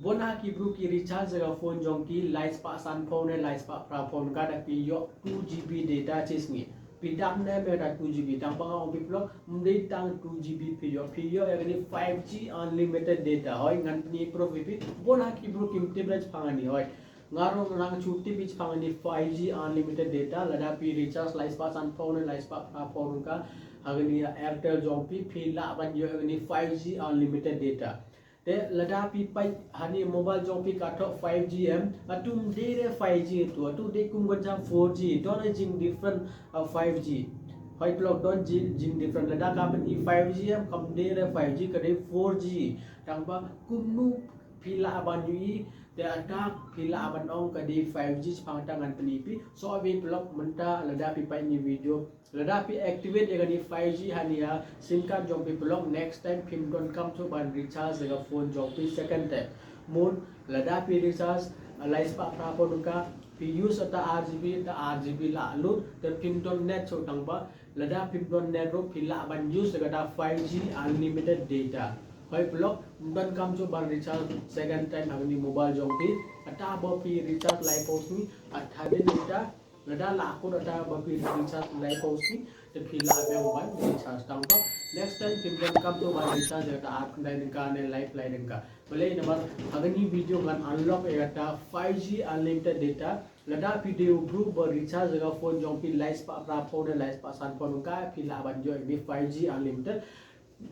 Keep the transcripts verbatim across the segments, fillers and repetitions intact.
Bun ha ki bru ki recharge ka phone jong ki lai spah sanphew ne lai spah phraphew ka da phi ïoh two G B data chi sngi. Phi dap ne em da two G B, tang ba nga ong phi paralok, ym dei tang two G B phi ïoh, phi ïoh ïa kane five G unlimited data. Hoi, ngan pyni proof ïa phi. Bun ha ki bru kim tip re shaphang kane, hoi. Nga ruh nga nang shu tip shaphang kane five G unlimited data, lada phi recharge lai spah sanphew ne lai spah phraphew ka ha kane Airtel jong phi, phi lah ban ïoh kane five G unlimited data. Te lada phi peit ha kane mobile jong phi ka thoh five G em, hato ym dei re five G tu, hato dei kum ka jong four G, don jing different, uh, five G. Hoi paralok, don jing, jing different, lada ka pyni five G em, kam dei re five G, ka dei four G. Tang ba kumno phi lah ban ïohi, te lada phi lah ban ong ka dei five G, shaphang kata ngan pyni phi. So, ïa phi paralok, mynta lada phi peit kane video, lada phi activate ïa kane five G ha kane ka sim card jong phi paralok, next time phim donkam shuh ban recharge ïa ka phone jong phi second time. Mut lada phi recharge, uh, lai spah phraphew ka, phi use ata R G B, ata R G B la lut, te phim don net shuh, tang ba lada phim don net ruh phi lah ban use ïa kata five G unlimited data. Hoi paralok, ym donkam shuh ban recharge second time ha kane mobile jong phi. Ata ba phi recharge laiphew sngi, ata dei ita, lada la kut ata ba phi recharge laiphew sngi, te phi lah biang ban recharge, tang ba next time phim donkam shuh ban recharge ïa kata ar khyndai tyngka ne laiphew lai tyngka. Balei? Namar ha kane video ngan unlock ïa kata five G unlimited data. Lada phi dei u bru ba recharge ïa ka phone jong phi lai spah phraphew ne lai spah sanphew ka, phi lah ban ïoh ïa kane five G unlimited.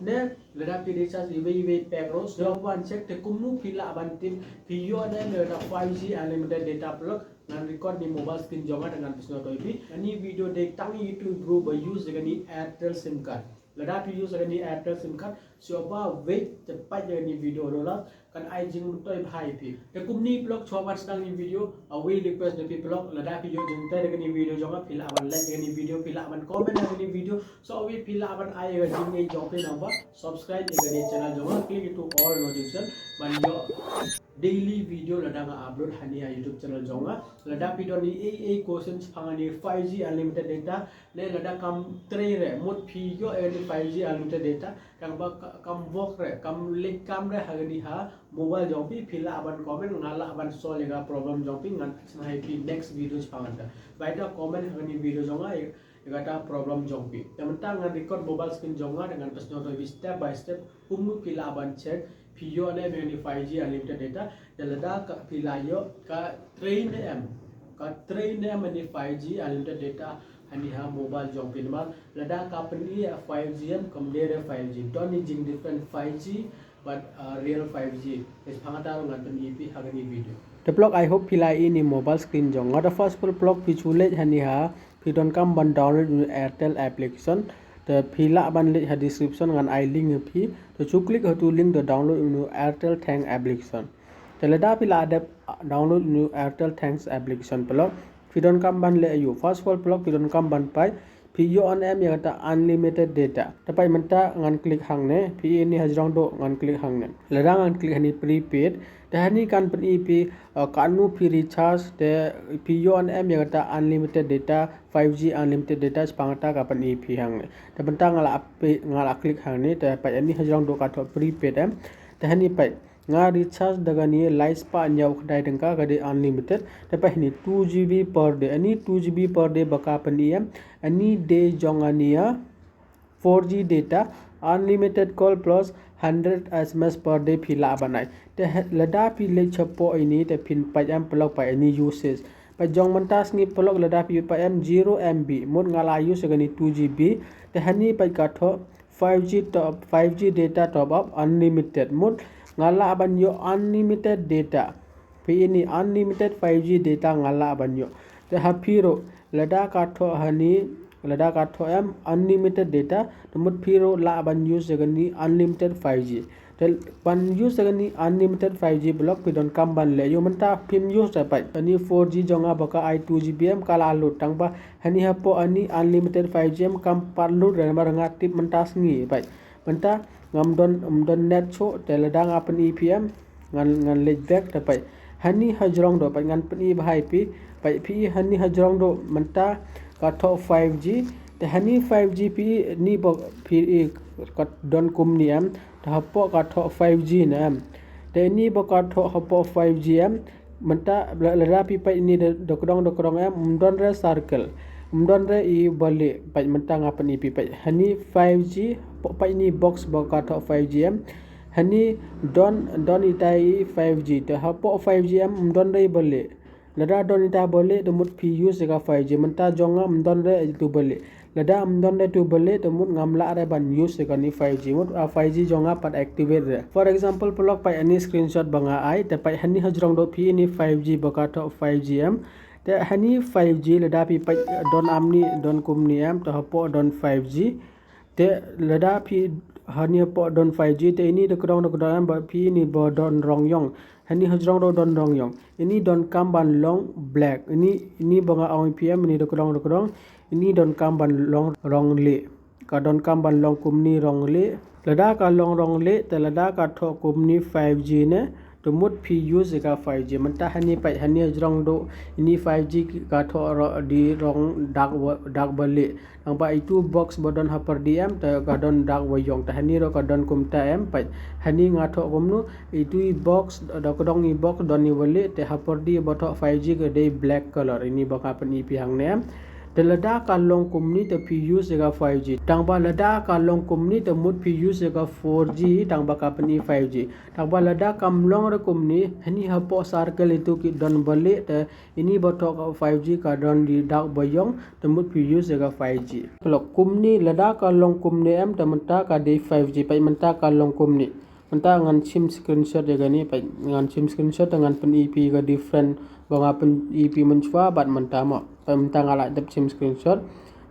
Ne lada phi recharge iwei iwei pack ruh, sngewbha ban check, te kumno phi lah ban tip phi ïoh ne em ïa kata five G unlimited data paralok. Ngan record ha kane mobile screen jong nga te ngan pynsngew ïa phi. Kane video dei tang ïa itu i bru ba use ïa kane Airtel sim card. Lada phi use ïa kane Airtel sim card, sngewbha wait, te peit ïa kane video haduh last, kan ai jingmyntoi bha ïa phi. Te kumne paralok, shuwa ban sdang ïa kane video, a wei request na phi paralok, lada phi ïoh jingmyntoi da kane video jong nga, phi lah ban like ïa kane video, phi lah ban comment ïa kane video, shuwa wei phi lah ban ai ïa ka jingngeit jong phi naba subscribe ïa kane channel jong nga, click ïa itu all notification, ban ïoh daily video lada nga upload ha kane ka YouTube channel jong nga. Lada phi don ïa ei ei question shaphang kane five G unlimited data, ne lada kam trei re, mut phi ïoh ïa kane five G unlimited data, tang ba ka-, kam work re, kam leh kam re ha kane ka mobile jong phi, phi lah ban comment, nga lah ban solve ïa ka problem jong phi, ngan pynsngew ïa phi next video shaphang kata. Bad ïa comment ha kane video jong nga ïa, ïa kata problem jong phi. Te mynta ngan record mobile screen jong nga, te ngan pynsngew ïa phi step by step kumno phi lah ban check phi ïoh ne em ïa kane five G unlimited data. Te lada ka phi la ïoh, ka trei ne em, ka trei ne em ïa kane five G unlimited data ha kane ka mobile jong phi, namar lada ka pyni ïa five G em, kam dei re five G. Don i jing different five G bad, uh, real five G. Te shaphang kata ruh ngan pyni ïa phi ha kane video. Te paralok, I hope phi la ïohi ha kane mobile screen jong nga. Te first of all paralok, phi shu leit ha kane ka, phi donkam ban download ïa une u Airtel application. Te phi lah ban leit ha description, ngan ai link ïa phi. Te shu click ha utu u link, te download ïa une u Airtel Thanks application. Te lada phi la dep download ïa une u Airtel Thanks application paralok, phi donkam ban leh aïu? First of all paralok, phi donkam ban peit phi ïoh ne em ïa kata unlimited data. Te peit mynta ngan click hangne, phi ïohi ha jrong doh ngan click hangne. Lada ngan click ha kane prepaid, te ha kane kan pyni ïa phi, uh, katno phi recharge, te phi ïoh ne em ïa kata unlimited data, five G unlimited data, shaphang kata ka pyni ïa phi hangne. Te mynta nga la peit, nga la click hangne, te peit ha kane ha jrong doh ka thoh prepaid em. Te ha kane peit, nga recharge da kane lai spah hynñiew khyndai tyngka, ka dei unlimited. Te peit ha kane two G B per day, ha kane two G B per day ba ka pyni em, ha kane dei jong kane ka four G data, unlimited call plus hundred S M S per day phi lah ban ai. Te ha-, lada phi leit shapoh ïa kane, te phin peit em paralok, peit ha kane usage. Peit jong mynta sngi paralok, lada phi peit em zero M B, mut nga la use ïa kane two G B, te ha kane peit ka thoh five G top, five G data top up unlimited. Mut nga lah ban ïoh unlimited data. Phi ïohi, unlimited five G data nga lah ban ïoh. Te ha phi ruh, lada ka thoh ha kane, lada ka thoh em unlimited data, te mut phi ruh lah ban use ïa kane unlimited five G. Te ban use ïa kane unlimited five G paralok, phi donkam ban leh aïu? Mynta phim use re, peit. Ha kane four G jong nga ba ka ai two G B em ka la lut, tang ba ha kane hapoh ha kane unlimited five G em kam pat lut re, namar nga tip mynta sngi, peit. Mynta ngam don, ngam don net shuh, te lada nga pyni ïa phi em, ngan, ngan leit back, te peit ha kane ha jrong doh, peit ngan pyni bha ïa phi, peit phi ïohi ha kane ha jrong doh mynta ka thoh five G, te ha kane five G phi ïohi, kane ba phi ïohi ka don kumne em, te hapoh ka thoh five G ne em. Te ini ba ka thoh hapoh five G em, mynta la-, lada phi peit ini da, da kdong da kdong em, ym don re circle. Ym don re i ba lieh, peit mynta nga pyni phi peit. Hani five G, peit ini box ba ka thoh five G em. Hani don, don ita i five G. Te hapoh five G em, ym don re i ba lieh. Lada don ita ba lieh, te mut phi use ïa ka five G. Mynta jong nga ym don re itu ba lieh. Lada ym don re itu ba lieh, te mut ngam lah re ban use ïa kani five G. Mut, ah, five G jong nga pat activate re. For example, paralok, peit ani screenshot ba nga ai, te peit hani hajrong doh phi ini five G ba ka thoh five G em. Te hani five G lada phi peit, eh, don amni, don kumni em, te hapoh don five G. Te lada phi hani hapoh don five G, te ini da kdong da kdong em, ba phi ini ba don rong ïong. Hani hajrong doh don rong ïong. Ini donkam ban long black. Ini, ini ba nga ong ïa phi em, ini da kdong da kdong. Ini donkam ban long rong lieh. Ka donkam ban long kumni rong lieh. Lada ka long rong lieh, te lada ka thoh kumni five G ne, te mut phi use ïa ka five G. Mynta hani peit, hani hajrong doh, ini five G ka thoh ro-, dei rong dak wa-, dak ba lieh. Tangba itu box ba don hapyrdi em, te ka don dak wa ïong. Te hani ruh ka don kumta em, peit. Hani nga thoh kumno, itu i box, da kdong i box don i wa lieh, te hapyrdi ba thoh five G ka dei black color. Ini ba nga pyni phi hangne em. Te lada ka long kumni te phi use ïa ka five G. Tangba lada ka long kumni te mut phi use ïa ka four G, tangba ka pyni five G. Tangba lada kam long re kumni, hani hapoh circle itu ki don ba lieh, te ini ba thoh ka five G ka don dei dak ba ïong, te mut phi use ïa ka five G. Paralok, kumni lada ka long kumni em, te mynta ka dei five G, peit mynta ka long kumni. Mynta ngan shim screenshot ïa kani, peit ngan shim screenshot te ngan pyni phi ka different ba nga pyni phi mynshuwa bad mynta mo. Peit mynta nga la dep shim screenshot.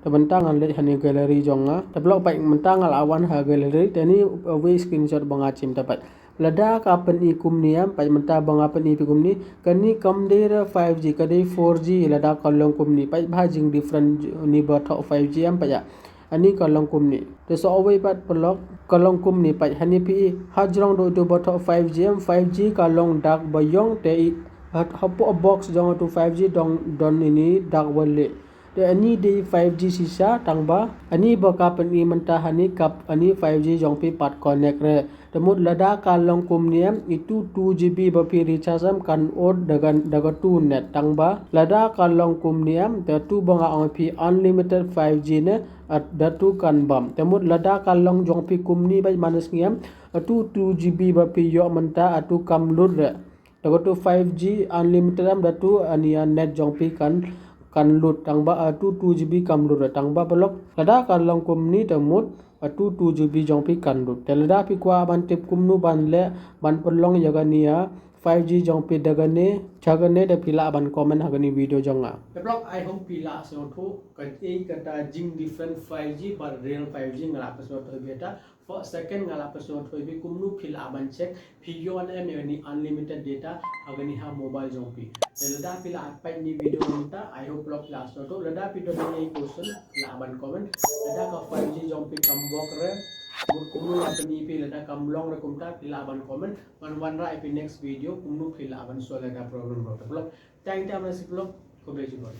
Te mynta ngan leit hani gallery jong nga. Te paralok, peit mynta nga la wan ha gallery, te ini, uh, wei screenshot ba nga shim, te peit. Lada ka pyni kumni em, peit mynta ba nga pyni phi kumni, kani kam dei re five G, ka dei four G, lada ka long kumni, peit ba jing different ini ba thoh five G em, peit ïa. Ani ka long kumni. Te sa uwei pat paralok, ka long kumni, peit hani phi i, hajrong doh itu ba thoh five G em, five G ka long dak ba ïong, te i, ha, hapoh box jong itu five G don, don ini dak wa lieh. Te ani dei five G shisha, tangba ani ba ka pyni mynta hani ka, ani five G jong phi pat connect re. Te mut lada ka long kumni em, itu two G B ba phi recharge em kan ud da ka, da katu net, tangba lada ka long kumni em, te tu ba nga ong phi unlimited five G ne, at da tu kan bam. Te mut lada ka long jong phi kumni, peit mynta sngi em, atu two G B ba phi ïoh mynta atu kam lut re. Da katu five G unlimited em, da tu ani ïa net jong phi kan, kan lut, tangba atu two G B kam lut re. Tangba paralok, lada ka long kumni te mut atu two G B jong phi kan lut. Te lada phi kwah ban tip kumno ban leh ban pynlong ïa kani ïa five G jong phi da kane sha kane, te phi lah ban comment ha kani video jong nga. Te paralok, I hope phi la sngewthuh kaei kata jing different five G bad real five G, nga la pynsngewthuh beit. For second nga la pynsngewthuh beit kumno phi lah ban check phi ïoh ne em ïa kani unlimited data ha kani ha mobile jong phi. Te lada phi la peit ni video mynta, I hope paralok phi la sngewthuh. Lada phi don any question, phi lah ban comment. Lada ka five G jong phi kam bok re, mut kumno la pyni phi, lada kam long re kumta, phi lah ban comment. Ngan wanrah ïa phi next video kumno phi lah ban solve ïa ka problem ruh. Te paralok, tang ita mynta shi paralok, khublei shibun.